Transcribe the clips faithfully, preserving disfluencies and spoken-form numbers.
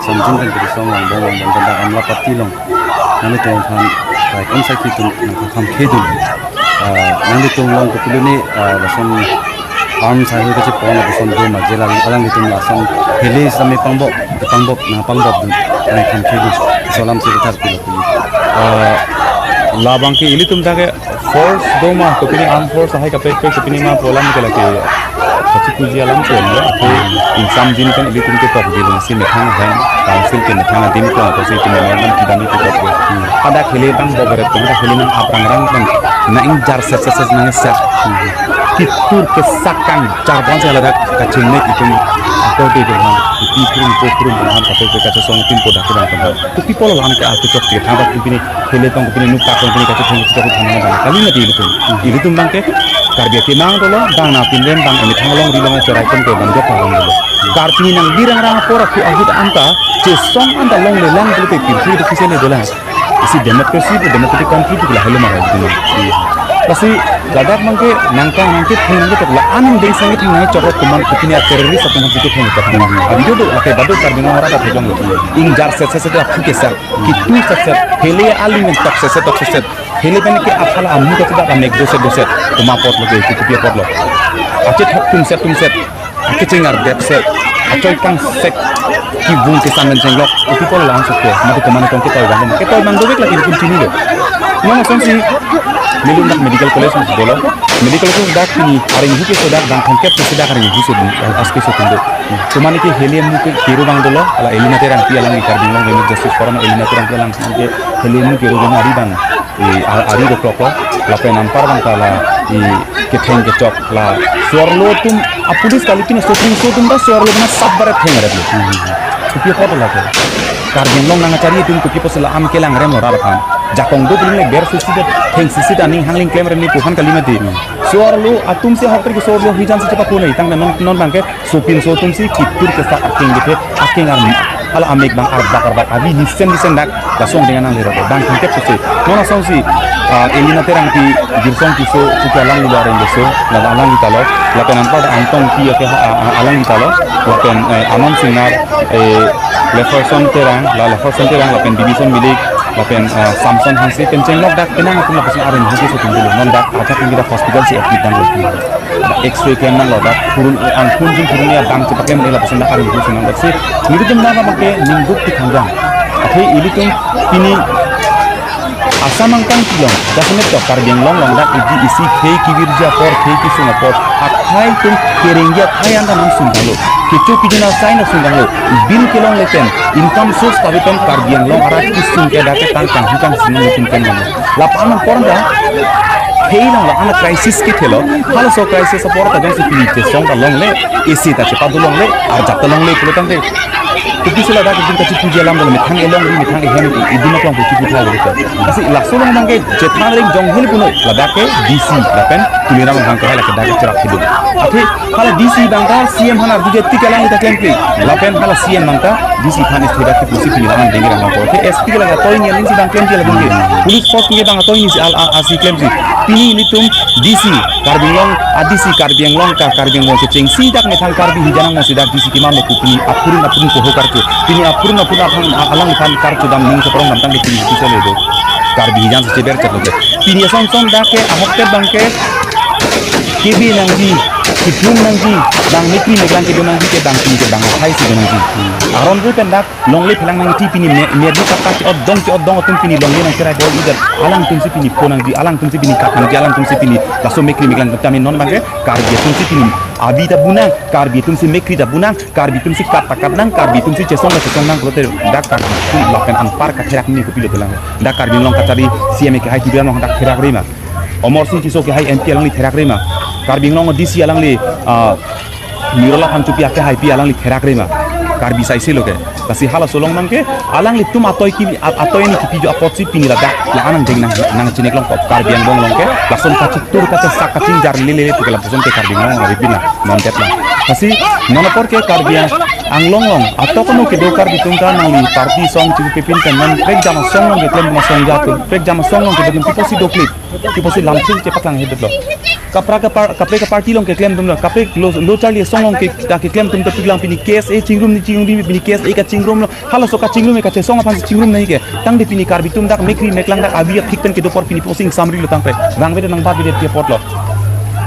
Samjin kan kiri song lang bong bong bong dak Amlapatti along. Nanglitum aphan, ah, kon sakhi atum nangkhamkhedun. Ah, nanglitum along kopiloni, ah, lason arm sahu kachepon lapuson do ma jela alanglitum lason hele sami pangbok, pangbok nangpangbokdun, nangkhamkhedun. Laso alam si kethar pilo pili. Ah, labang ke ilitum dak ke force do ma, kopini armed force lahai kaprek kaprek kopini ma pu alam ke lake kachipuji alam ke lo, ate ingsamjin kan ilitum ketok jin si methang ahem, council ke methang adim ko, ko si kini alam kidam ketok ke. Pada hele tang bogeret, pada hele nang aprangrang kan, na ingjar set set set nang set. Kitur kesak kangjar pon si ladak kachingnek itum, ako di itum ham, ipi krum po krum ham, kaprek kaprek kachesong tim podak kedang kedang. Kopi apotlo la-an ke aketok ke, thang bak pini hele tong pini nuk tak tong pini kachetheng kachetheng than than. Kali mati ilitum. Ilitum abang ke Karbi akemang dolo, bang na pinrem bang emethang alongri along cherai pen ke bang jok bang dolo. Karbi nang birang rang apor aku ahut anta, chesong anta longle lang dolo ke pirthe itu kisen dolang. Isi democracy, democratic country itu lahelo marai gitu. Lasi ladak abang ke nangkang nangkephong nangketok la-an deng sang kephong nangchokro kuman kopini terrorist atum han kephong ketok. Abi do do lake badu Karbi nang ora ta thejong. Ingjar set set set aku kesak. Kitu set set, hele aling tok set set, tok set set. Hele pen ke aphala amu kachida ka mek do set do set. Komat apotlo ke, kopi apotlo. Achethok tum set tum set. Akecheng ardep set. Achoi kangsek. Kivung kesan pen chenglok. Kopi apotlo la-an soklo. Mati komat tong ketoi bang. Ketoi bang dovek lagi kum chinilo. Non asonsi. Melum dak medical college mus dolo. Medical college dak pini. Areng hu ke sodak bang thongket ke sodak areng hu so. Aske so tundo. Komat ke hele amu ke kero bang dolo, hala Elina Terangpi alangli Karbi Anglong Women Justice Forum Elina Terangpi alang ke hele amu kero bang ari bang, eh, a-, ari dokloklo, lapen anpar bang ta la, eh, ketheng kechok la, suarlo atum, a police kali pina sopring so atum ta suarlo bana sab barat theng arat lo. Kopi apotlo lake. Karbi Anglong nangkachari atum kopi apotsi la-an kelang rem lo rat aphan. Jakong do buling le ber sisi de theng sisi de aning hangling klem rem ni pu aphan kali mati. Suarlo atum si ahok trik suarlo hijan si chepa kunai tang non non bang ke Sopin so atum si kitur kesak akeng kethe, akeng arni. Hala amek bang arbak arbak abi nisen nisen dak lason dengan nang lero bang thangket pusi. Non asonsi, ah, Elina Terangpi, Girsong Tisso, Suki alangli areng keso, lapen alangli ta lo, lapen anpar Angtong Pi ke ha, ah, ah, alangli ta lo, lapen, eh, Aman Singnar, eh, Leferson Terang, la Leferson Terang, lapen Bibison Milik, lapen, eh, Samson Hanse, pen chenglok dak penang atum lapuson areng keso atum dulu. Non dak ajak kita hospital si admit dang lo. X-ray klem nanglo dak purun, eh, angkhun jin purun ya bang chepaklem nanglo lapuson dak areng keso nanglo si. Nelitum nang abang ke ningduk ti khangjang. Athe ilitum pini Assam angkang kelong, jasemet tok Karbi Anglong along dak iji isi khei kevirji apor, khei kesung apor, akhai atum kerengji akhai anta nang sung tanglo. Kecho kejun asai nang sung tanglo. Bill kelong le pen, income source ta pen Karbi Anglong arat kesung ke dak ketang kanghu kangsini nelitum pen tanglo. Lapen apor anta, khei along la-an crisis kethelo, halaso crisis apor ta jongsi pini chesong ta longle, isi ta chepadolongle, arjap ta longle pulo tangte. Kopisi ladak itum kachipuji alam dolo, methang elongri, methang ehem, itum aklong puji putha lo. Lasi laso along abang ke chethang ring jong hel puno, ladak ke D C, lapen Tuliram Ronghang ke hai lake dak cherap hidu. Athe hala D C abang ta C M aphan arju jeti kelang ita klem kli. Lapen hala C M abang ta D C aphan isthu dak ke pusi pini laman dengir abang ko. Athe S P ke lake atoi ni aling si abang klem kli abang ke. Police force ni abang atoi ni si al a, a si klem si. Pini nelitum D C, Karbi Anglong, a D C, Karbi Anglong, ka, Karbi Anglong, kechengsi dak methang Karbi hijan nang si dak D C kemam lo pu pini apurun apurun ko ho karcho. Pini apurun apurun aphan a-, alangphan karcho dam ning seprong dam tang ke pini bisa le do. Karbi hijan si cheber chat lo ke. Pini ason son dak ke ahok te abang ke kebi nangji, kipun nangji, bang mikri meklang kebi nangji ke bang pini ke bang akhai si nangji. Aron ru pen dak longle phelang nangji pini me, me di kata ke odong ke odong atum pini longle nangcherai bol idat. Alangtum si pini pho nangji, alangtum si pini kap nangji, alangtum si pini laso mikri meklang tame non abang ke Karbi atum si pini abi ta bunang, Karbi atum si mikri ta bunang, Karbi atum si kap ta kap nang, Karbi atum si chesong ta chesong nang pulote dak Karbi atum lapen anpar katherak ni kopilo pulang. Dak Karbi Anglong kachari C M ke hai Tuliram Ronghang dak therak rima. Amarsing Tisso ke hai M P alangli therak rima. Karbi Anglong D C alangli, ah, Nirola Phangchopi ake hai pi alangli therak rima. Karbi saisi lo ke. Lasi halaso along abang ke alanglitum atoi ki, a-, atoi ni kipi jo apotsi pini ladak la-an angdeng nang, nangchinek long kop. Karbi Anglong along ke lason kachitur kachesak kachingjar lele lele pu ke lapuson ke Karbi Anglong aripin la non det la. Lasi non apor ke Karbi Ang-, Anglong along, atok ano kedo Karbi atum ta nangli party asong chibu pepin pen non prekjam asong along keklem atum asong atum, prekjam asong along kedo atum piposi doklit, piposi lamchil chepaklang hedetlo. Kaprek kapar, kaprek kaparty along keklem atumlo, kaprek lo, lo charli asong along ke, ta keklem atum ta piklang pini K S A chingrum ni chingrum di pini K S A kachingrum lo, halaso kachingrum e kachesong aphan chingrum nangji ke. Tangte pini Karbi atum dak mekri meklang dak abi aphik pen kedo apor pini posi ingsamri lo tangte. Bang bede nang bat bede apotlo.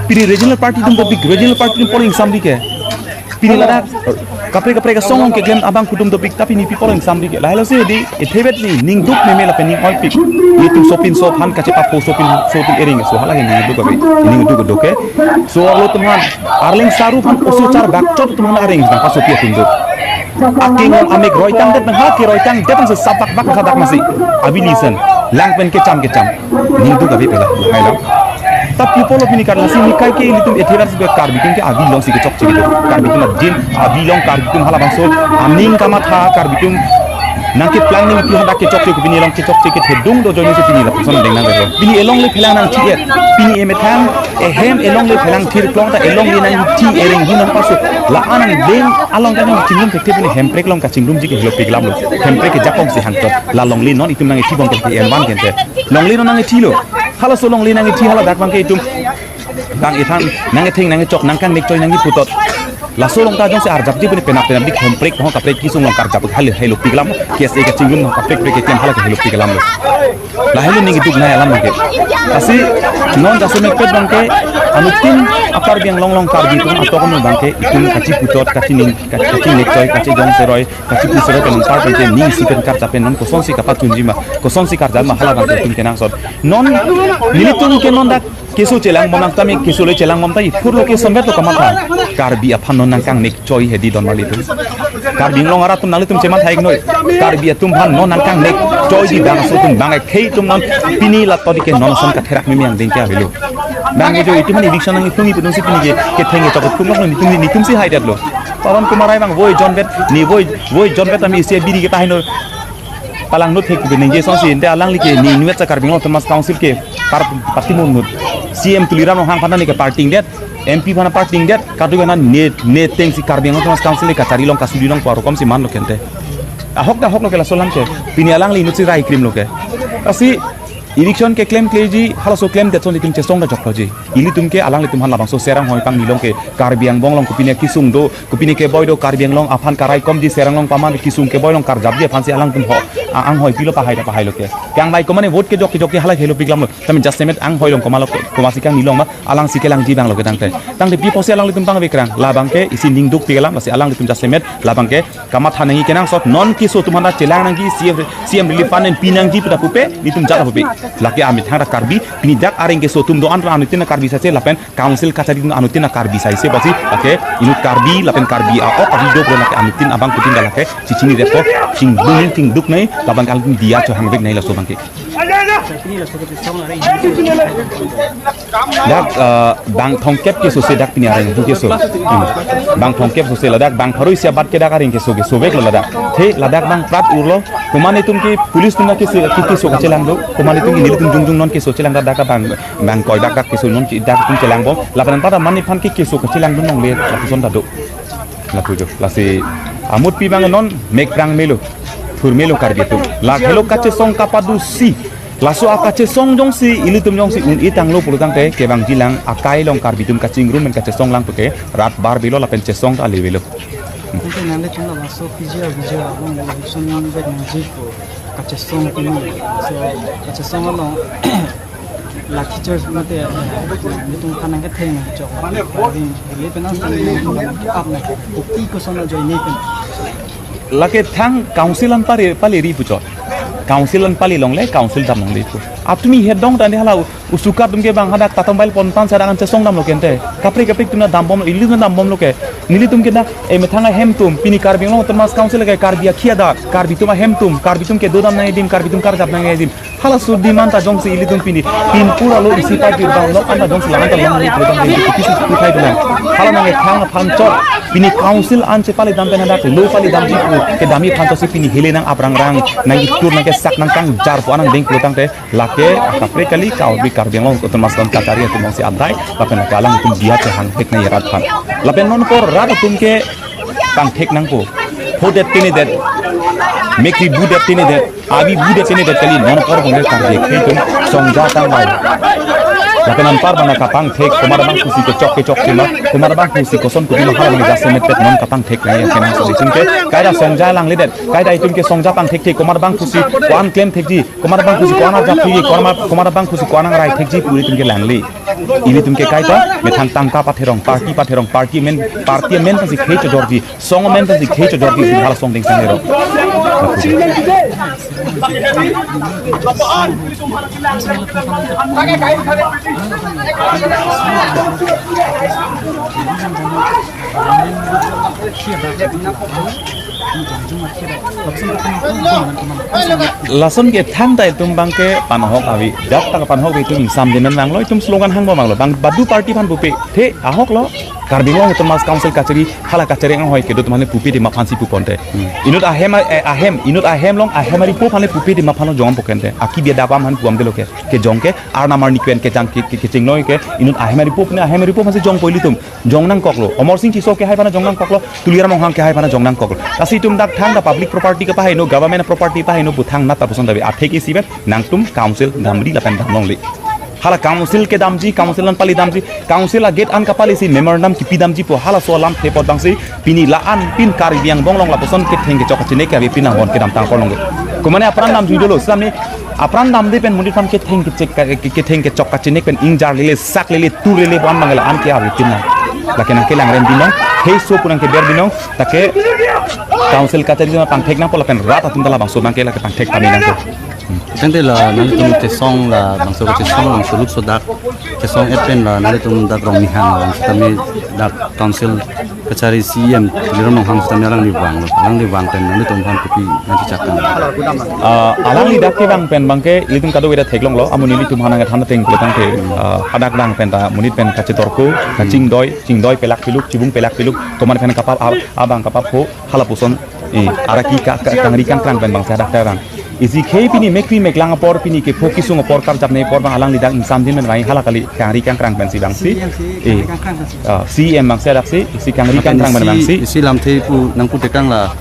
Pini regional party atum topik, regional party atum apor ingsamri ke. Pini ladak kaprek kaprek asong along keklem abang kutum topik ta pini pi apor ingsamri ke. Lahelo si di ethebet ni ning duk meme lapen ning oipik. Itum sopin sophan kachepap po sopin sopin ering so hala ke ning duk abi. Ning duk duk ke. So arlo atum aphan arleng saru aphan oso char bak chot atum aphan areng bang pasopi atum duk. Aking amek roitang det nang hala ke roitang det nang se sabak bak sadak masi. Abi listen. Lang pen kecham kecham. Ning duk abi pela. Hai lang. Tapi polo pini karna si nikai ke ilitum ethera si Karbi atum ke abi along si kechokche kedo. Karbi atum adin abi along Karbi atum halabangso aning kamatha Karbi atum nangkeplang ning pi hadak kechokche ke pini along kechokche kethedung do ajoine si pini lapuson deng nang do. Pini elongle phelang nangthi-et. Pini emethang ehem elongle phelang thir klong ta elongle nangthi ereng hu nang paso. La anang deng along kanang chingrum thekthep pini Hemprek along kachingrumji ke helo pik alamlo. Hemprek ke jakong si hangchot. La longle non itum nangthi bong ke en wan kente. Longle non nangthilo. Halaso longle nangthi hala dak bang ke itum. Bang ithan nangtheng nangchok nangkangnek choi nangkiputot. Laso along ta jongsi arjapji pini penap penap di Hemprek ho kaprek kesung along karjap hale helo pik alam. K S A kachingrum ho kaprek prek keklem hala ke helo pik alamlo. Lahelo ning duk nai alam bang ke. Lasi non jasemet pet bang ke anuttin a-Karbi Anglong along Karbi atum atok ano bang ke itum kachiputot kachining kachinek choi kachijong seroi kachipu seroi pen par pen ke ning isi pen karjap pen non kosonsi kapachunji ma kosonsi karjap ma hala bang ke itum kenangsot. Non nelitum ke non dak keso chelang bom nang tame keso le chelang bom ta ithur lo keso bet lo kamatha. Karbi aphan non nangkangnek choi hedi don mali atum. Karbi Anglong arat atum nanglitum chematha iknoi. Karbi atum aphan non nangkangnek choiji bangso atum bang ekhei atum non pini lato di ke non ason katherak mimi angdeng ke avelo. Bang ejo itum aphan eviction nangthung itum si pini ke ketheng kechok atum non itum itum si haidetlo. Paron Kumar Rai bang voi jonbet ni voi voi jonbet ami isi biri ke tahai no. Palang no thek ningje sonsi ente alangli ke ni nuet sa Karbi Anglong Autonomous Council ke par party mun mut. C M Tuliram Ronghang aphan ni ke party det, M P aphan party det, kadu kana ne ne teng si Karbi Anglong Autonomous Council ke kachari along kasuri along parukom si manlo kente. Ahok dak ahok lo ke laso alam ke. Pini alangli inut si rai krim lo ke. Lasi eviction keklemkleji halaso klemdet son itum chesong da jokloji. Ilitum ke alanglitum aphan labangso Serang hoi pang nilong ke Karbi Anglong along kopine kesung do, kopine keboi do Karbi Anglong aphan karaikomji Serang along paman kesung keboi along karjapji aphan si alangtum ho. A- anghoi pilo pahai ta pahai lo ke. Kangbai komane vote kejok kejok ke hala helo pik alamlo. Tame jasemet anghoi along komatlo komatsi kang nilong ma alangsi kelangji bang lo ke tangte. Tangte pi apotsi alanglitum pangvekrang. Labang ke isi ning duk pik alam lasi alanglitum jasemet labang ke kamatha nangji kenangsot non keso atum aphan chelang nangji C M, C M relief fund pen pinangji pu ta pupe, nelitum jat pupe. Lake amethang ta Karbi, pini dak areng keso atum do-an ra anuttin a-Karbi saise lapen council kachari atum anuttin a-Karbi saise basi, lake inut Karbi lapen Karbi a-ok abi do pro lake anuttin abang kutin da lake, chichinidetpo, chingduk ning chingduk nai, labang ke alanglitum diya chohangvek nai laso bang ke. Dak, eh, bang thomkep keso se dak pini areng keso. Hmm. Bang thomkep keso se ladak bang pharo isi abat ke dak areng keso keso vek lo ladak. The ladak bang prat urlo. Komane atum ke police atum ke keso ke keso kachelang do. Komane atum ke nelitum jongjong non keso chelang dak dak bang bang koi dak dak keso non ke dak atum chelang bom. Lapen pada mane aphan ke keso kachelang do nongle lapuson ta do. Lapu jo. Lasi amut pi bang non mek prang melo. Thur melo Karbi atum. Lake helo kachesong kapadusi. Laso akachesong jongsi ilitum jongsi un-e tanglo pulo tangte kevangji lang akai along Karbi atum kachingrum pen kachesong lang puke rat bar bilo lapen chesong ta le bilo. Tangte nanglitum labangso P G R V G R along election nang bet nangji ko kachesong pini. So kachesong along lathi charge mate, eh, nelitum aphan nangketheng nangchok. Ring, le penang sa nelitum aphan nangke-ap nang. Kopi koson ajoine pen. Lake thang council an pare pale ri puchot. Council an pale longle, council dam longle pu. Atumi hedong tani hala u-, usukat atum ke bang hadak tatam bail pontan sa dak an chesong damlo kente. Kaprek kaprek atum na dambom, ili na dambomlo ke. Nelitum ke na, eh, methang ahem atum, pini Karbi Anglong Autonomous Council ke Karbi akhia dak, Karbi atum ahem atum, Karbi atum kedo dam nangji adim, Karbi atum karjap nangji adim. Halaso demand ta jongsi ilitum pini pinpur alo isi party bang lo anta jongsi la anta long ni program dengki kisi kuthai bilang. Hala nangkethang aphan chot pini council an chepale dam pen hadak lo pale damji pu kedamji aphan chotsi pini hele nang aprangrang nangkitur nangkesak nangkangjar pu anang deng pulo tangte lake akaprek kali Karbi Karbi Anglong Autonomous Council kachari atum si adai lapen lake alangtum diya chehangvek nangji rat aphan. Lapen non apor rat atum ke pangthek nangpo. Phodet tinidet, mekri budet tinidet, abi budet tinidet kali, non apor bangke Karbi akhei atum songja tangbai. Lapen anpar bangke kapangthek, komat abang pusi kechok kechok tima, komat abang pusi koson kopi mahal bangke jasemet pet non kapangthek nangji akenangsot. Itum ke kaita songja langledet, kaita itum ke songja pangthekthek, komat abang pusi ko-an klemthekji, komat abang pusi ko-an arjapthekji, komat, komat abang pusi ko-an angrai thekji pu itum ke langle. Ilitum ke kaita methang tangka patherong, party patherong, party amen, party amen pensi khei chodorji, song amen pensi khei chodorji, itum hala song ding sang lero. Lason ke thangta itum bangke panahok avi, dak ta panahok avi, itum ingsamjin nanglo, itum slogan hangpo manglo, bang badu party aphan pupe, the ahok lo, Karbi Anglong Autonomous Council kachari, hala kachari anghoi kedo atum aphan le pupe dima aphansi puponte. Inut ahem, eh, ahem, inut ahem along, ahem aripo aphan le pupe dima aphan lo jongpo kente. Aki bia dapam aphan puamde lo ke, kejong ke, arnam arni kven kejang ke, ke, kechingnoi ke, inut ahem aripo aphan, ahem aripo aphansi jongpo ilitum. Jong nangkoklo. Amarsing Tisso kehai aphan jong nangkoklo. Tuliram Ronghang kehai aphan jong nangkoklo. Lasi itum dak thangta public property kepaheno, government property paheno pu thangnat ta puson davi. Atheke isivet nangtum council damri lapen damlongle. Hala council kedamji, council an pali damji, council agate an kapalisi memorandum kipi damji pu halaso alamthe apot bangsi pini la-an pin Karbi Anglong along lapuson ketheng kechok kachinek ke avi pin angbong kedam tangkol longge. Komane apran damjui dolo, sami apran damde pen monit aphan ketheng kechek ka-, ke-, ketheng kechok kachinek pen ingjar lele, sak lele, tur lele, pu-an bang la-an ke avi pin nang. Lake nangkelang rem binong, heiso pu nangkeber binong, take council kachari ma pangthek nangpo lapen rat atum ta labangso bangke lake pangthek pame nangpo. Tangte la nanglitum chesong labangso kachesong labangso lukso dak chesong et pen la nanglitum dak Ronghang labangso tame dak council kachari C E M Tuliram Ronghang sitame alangli vanglo. Alangli vang pen nanglitum aphan kopi nangchechak tang? Ah, alangli dak kevang pen bangke ilitum kadokave ta theklonglo, amonit ilitum aphan nangthan ateng pulo tangte, ah, hadak vang pen ta monit pen kachetorko, kachingdoi, chingdoi pelak piluk, chibung pelak piluk, komat pen kapap, ab-, abang kapapho, halapuson, eh, araki ka, ka, kangri kangkrang pen bangsi hadak ta vang. Isi khei pini mekri meklang apor, pini kepho kesung apor karjapne apor bang alangli dak ingsamjin pen vang hala kali kangri kangkrang pensi bangsi. Eh, ah, C E M bangsi hadaksi, isi kangri kangkrang pen bangsi. Isi lamthe pu nangputekang la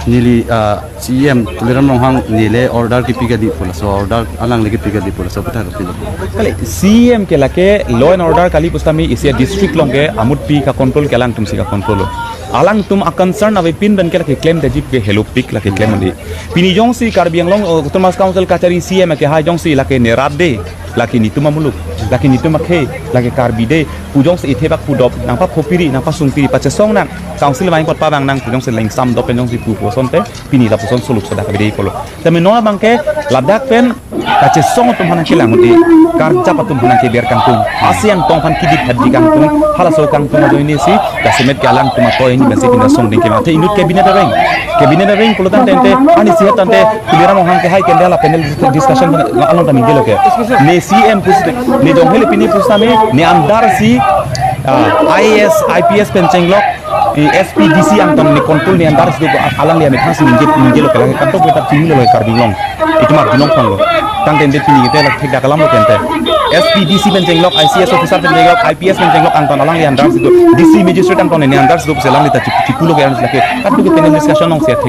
neli, ah, C E M Tuliram Ronghang neli order kipi kali pu laso order alangli kipi kali pu laso petha kapi lo. Kali C E M ke lake law and order kali pusitame isi district along ke amutpi kacontrol ke alangtumsi kacontrol lo. Alangtum aconcern avepin pen ke lake klemdetji ke helopik lake klem andi. Pini jongsi Karbi Anglong, uh, Autonomous Council kachari C E M kehai jongsi lake nerat de, lake netum amuluk, lake netum akhei, lake Karbi de, pu jongsi ithebak pudop, nangpaphopiri, nangpasungpiri, pachesong nang, council vang apot pavang nang, pu jongsi la ingsamdop pen jongsi pu pusonte, pini lapuson soluk sodak avedet pulo. Tame non abangke ladak pen kachesong atum aphan nangkelang un-e, karjap atum aphan nangkeber kangtung, asi angtong aphan kidip hadji kangtung, halaso kangtung ajoinesi jasemet ke alangtum atoi hini pensi pini song ding kemate inut cabinet areng. Cabinet areng pulo tangte, ani sihat tangte, Tuliram Ronghang kehai kende hala panel dis-, discussion along ta ningjelo ke. Ne C E M pusi, ne jong hele pini pusitame, ne andarsi, ah, I A S, I P S pen chenglok, eh, S P D C angton ne control ne andarsi do alangli amethangsi ningje, ningjelo ke lake kadokave ta chinilo Karbi Anglong. Itum ar binong panglo. Tangte pini ite lake thekdak alam lo kente. S P D C pen chenglok, I C S officer pen chenglok, I P S pen chenglok angton alangli andarsi do. D C magistrate angton ne andarsi do pusi alangli ta chip-, chipulo ke alangli lake. Kadokave panel discussion alongsi thek